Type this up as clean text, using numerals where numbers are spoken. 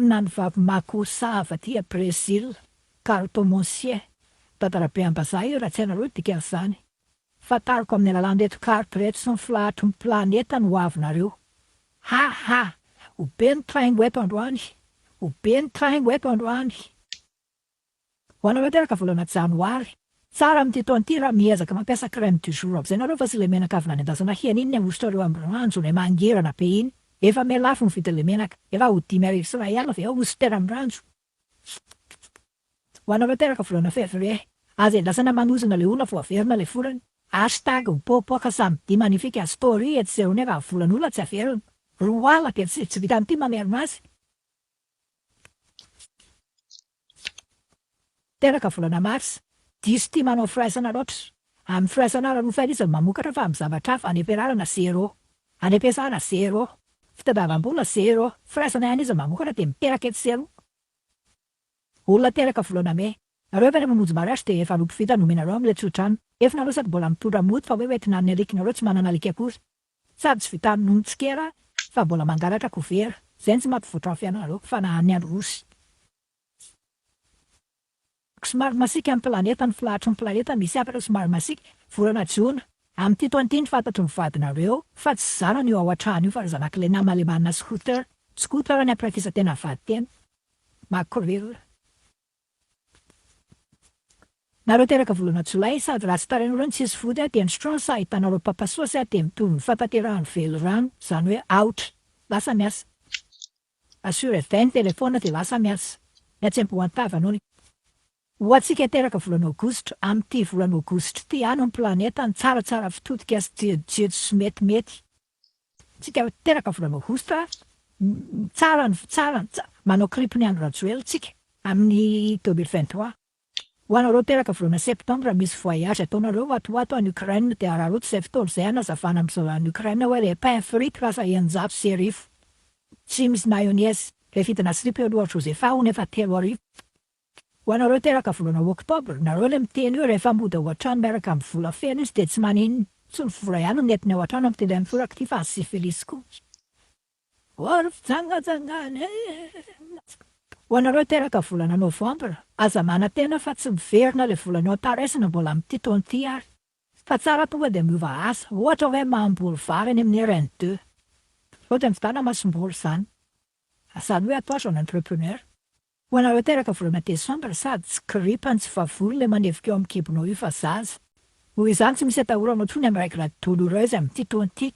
Inona ny vavy Makossa avy aty Brésil, cartomancien. Dadarabe ambazaha io raha tsy hainareo ny dikan'izany. Fantariko amin'ny alalan'ireto carte ireto sy ny filahatry ny planeta ny ho avinareo. Ha ha! Ho be ny traingo eto androany! Ho be ny traingo eto androany! Ho anareo teraka volana janoary, tsara amin'ity taona ity raha miezaka mampiasa crème du jour amin'izay nareo fa tsy ilay menaka avy nanendasana hena iny ny ahosotrareo amin'ny ranjo ilay mangirana be iny. Efa mihalafo ny vidin'ilay menaka. Efa ho 1005 alina ve ahosotra amin'ny ranjo? Ho anareo teraka volana février, aza endrasana manozona ilay olona vao averina ilay volany. Hashtag mipoapoaka samedi magnifique story etsy sy eroa nefa volan'olona tsy averina. Roa alina dia tsy vitan'ity mamerina azy. Teraka volana mars, diso tia manao firaisana loatra. Amin'ny firaisana ara-nofo ihany izy no mamokatra fa amin'ny zavatra hafa, any am-pianarana zéro, any am-piasana zéro, fitadiavam-bola zéro, firaisana ihany izy no mamokatra dia miteraka etsy sy eroa. Olona teraka volana mey. Nareo efa mamonjy mariage dia efa robo vita nomenareo amin'ilay tsodrano. Efa nareo sady mbola mitondra mody fa hoe hoentina any alikinareo tsy manana alika akory. Sady tsy vitan'ny nono tsikera fa mbola mangalatra kovera. Zay no tsy mampivoatra ny fiainanareo fa na any androsy. Somary masiaka ny planeta, ny filahatry ny planeta misy hafatra somary masiaka. Volana jona, amin'ity taona ity ny fantatry ny vadinareo fa tsy zanany io ao an-trano io fa zanak'ilay namana ilay manana scooter. Scooter ny ampirakisa-tena vady tena. Makorel. Nareo teraka volana jolay sady ratsy tarehy nareo no tsisy vody a dia ny chance ahitanareo papasosy a dia mitovy ny fahatanterahan'ny velirano izany hoe aotra. Lasa miasa. Asio réveil ny téléphone dia lasa miasa. Ny hatsembohan-tava no. Ho antsika teraka volana aogositra, amin'ity volana aogositra ity any ny planeta no tsaratsara fitodika sy jejojejo sy metimety. Tsika teraka volana aogositra, tsara ny tsara ny manao clip ny Andry Rajoelina tsika amin'ny 2023. Ho anareo teraka volana septembre misy voyage ataonareo ato ho ato any Ukraine dia araraoty izay fotoana izay hanazavana amin'izao any Ukraine hoe le pain frite lasa 1600 tsy misy mayonnaise, le vidina silipo eo alohan'i Josepha hono efa 3000. Ho anareo teraka volana octobre, nareo le miteny hoe rehefa mody ao an-trano miaraka amin'ny vola feno izy dia tsy maninona, tsy ny vola ihany no nentiny ao an-trano amin'ity indray mitoraka ity fa ny syphilis koa. Or fijangajangana e! Ho anareo teraka volana novembre, aza manantena fa tsy miverina ilay volanao taraisina mbola amin'ity taona ity ary. Fa tsara tonga dia miova asa, ohatra hoe mamboly vary any amin'ny RN deux. Sao dia mividana masomboly izany. Izany hoe atao jeune entrepreneur. Ho anareo teraka volana desambra sady tsy gripa no tsy vavony ilay manevika eo amin'ny kibonao io fa zaza. Noho izany tsy misy atahoranao intsony amin'ny règle douloureuse amin'ity taona ity.